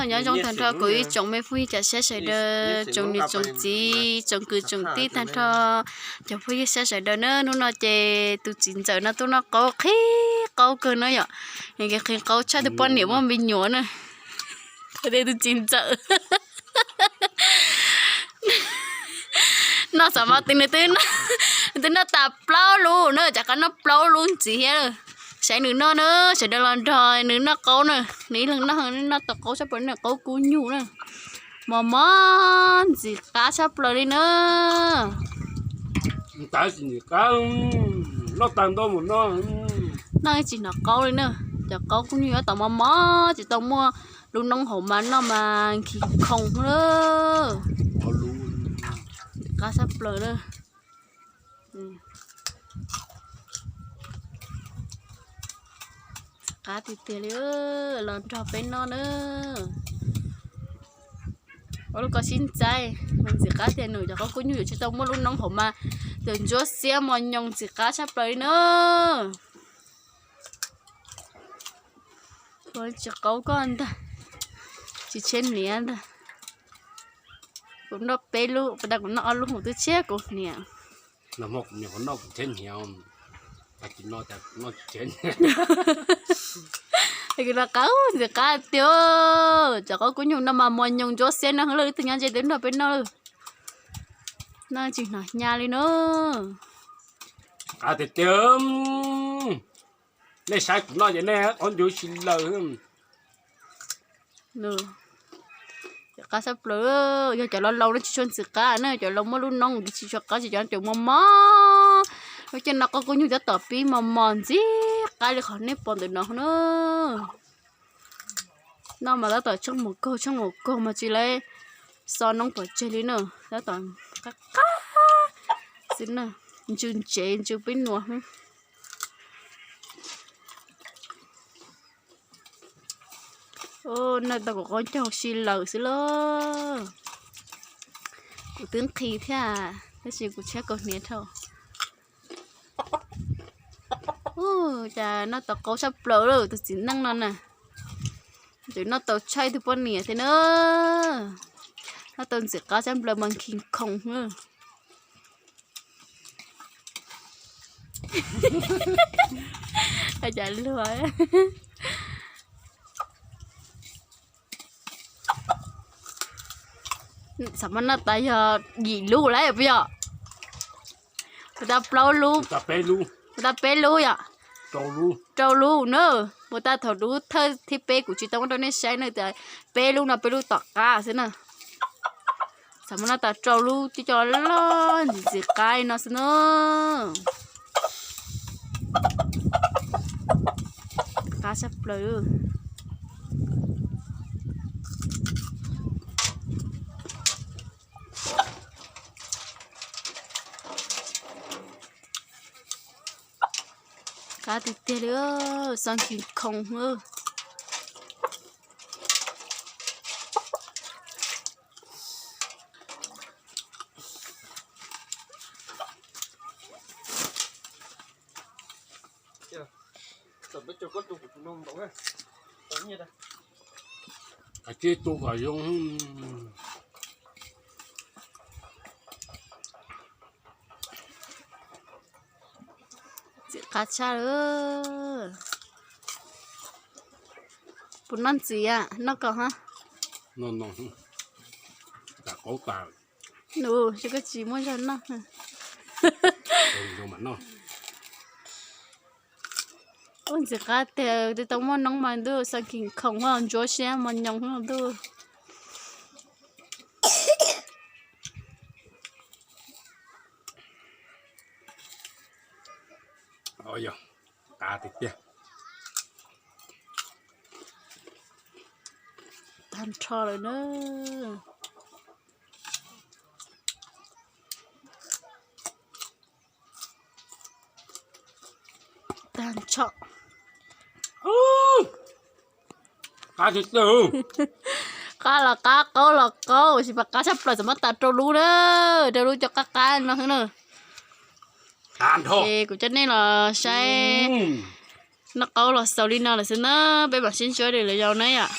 Nyob zoo tag nrho kuv ib tsoom me phooj ywg cov saib sawv daws, tsoom niam tsoom txiv, tsoom kwv tsoom tij tag nrho cov phooj ywg saib sawv daws na. Hnub no ces tus txiv ntxawm no tuaj noj qaub, qhib qaub kawg no yom. Nws qhib qaub tshaj tus poj niam muaj me nyuam na. Tus txiv ntxawm noj xav mas twb nws twb noj tas plaub lub na, cas qab noj plaub lub ntxiv thiab. Saib nws noj na, sawv daws los nrog nws noj qaub na. Nws ib leeg noj, noj tau qaub tshaj plaws na, qaub kub nyuj na. Mos mos ntxim qab tshaj plaws li na. Ntxim qab, noj tag nrho mus no. Noj tsis hnov qaub li na. Cov qaub kub nyuj nyob tau mos mos, tsis tau muaj lub noob hauv mas noj mas nkig khoom na. Ntxim qab tshaj plaws na. Qab tiag tiag li, los nrog peb noj na. Ua lub ko sib ntxaib mas ntxim qab tiag, nws cov qaub kub nyuj yuav tsis tau muaj lub noob hauv mas cov ntsuab xiab mos nyoos ntxim qab tshaj plaws li na. Tsis qaub koj ntag, tsis tshiab hniav ntag. Kuv noj peb lub, puas tas kuv noj ob lub mus twb tshiab kuv hniav. Kuv noj qab ntxim qab tiag, cov qaub kub nyuj no mas mos nyoos ntsuab xiab no, ib tug nyob ze twb nrog peb noj lawm. Noj tsis hnov hnyav li na. Qab tiag tiag. Nej saib kuv noj ces nej qaub ncuv si lawm. Qab tshaj plaws, yog cov laus laus no tsis tshua ntxim qab na, cov laus muaj lub noob tsis tshua qab, tsis cov cov mos mos. Lub caij no qaub kub nyuj tab tom pib mos mos ntxim qab li qhov nej pom ntawm no na. Noj mas tab tom tsheej mus kaug tsheej mus kaug mas tsis lawv xo noob pov tseg li na, tab tom qab qab xwb na, ntsw ntsev ntsw peb nuam. Noj tau kuv qaub ncaug si lawm xwb lauj. Kuv twb nqhis thiab, tab sis kuv tshiab kaus hniav dhau. Ua cas noj tau qaub tshaj plaws lawm tus txiv neej no na. Tseem noj tau tshaj tus poj niam thiab na. Noj tau ntxim qab tshaj plaws mas nkig khoom na. Cas luag. Xav mas noj tas yog yim lub lawm puas yog? Puas tas plaub lub? Puas tas peb lub yom? Rau lub na. Puas tas thaum lub thawj thib peb kuv tsis tau muab rau nej saib na, tias peb lub no peb lub tom qab xwb na. Xav mas noj tas rau lub coj coj loj ntxim ntxim qab li no xwb na. Qab tshaj plaws. Qab tiag tiag li, xo nkig khoom. Kav tsij tu kom zoo. Ntxim qab tshaj lawm. Puas noj ntxiv, noj kom hab. Noj, noj, tas qaub tas. Nus, koj tsis muaj zog noj. Ua ntxim qab tiag, twb tau muaj noob mas ntuj, xo nkig khoom, ntsuab siab mos nyoos ntuj. Yog, qab tiag tiag. Tag nrho lawm na. Tag nrho. Qab tiag tiag. Qab los qab, qaub los qaub, tsis pas qab tshaj plaws, txawm muab tas rau lub na. Rau lub cov qab qab no xwb na. Tag nrho. Ces kuv coj nej los saib noj qaub los xaus li no lawm xwb na, peb mam sib ntsib dua lwm zaus na yom.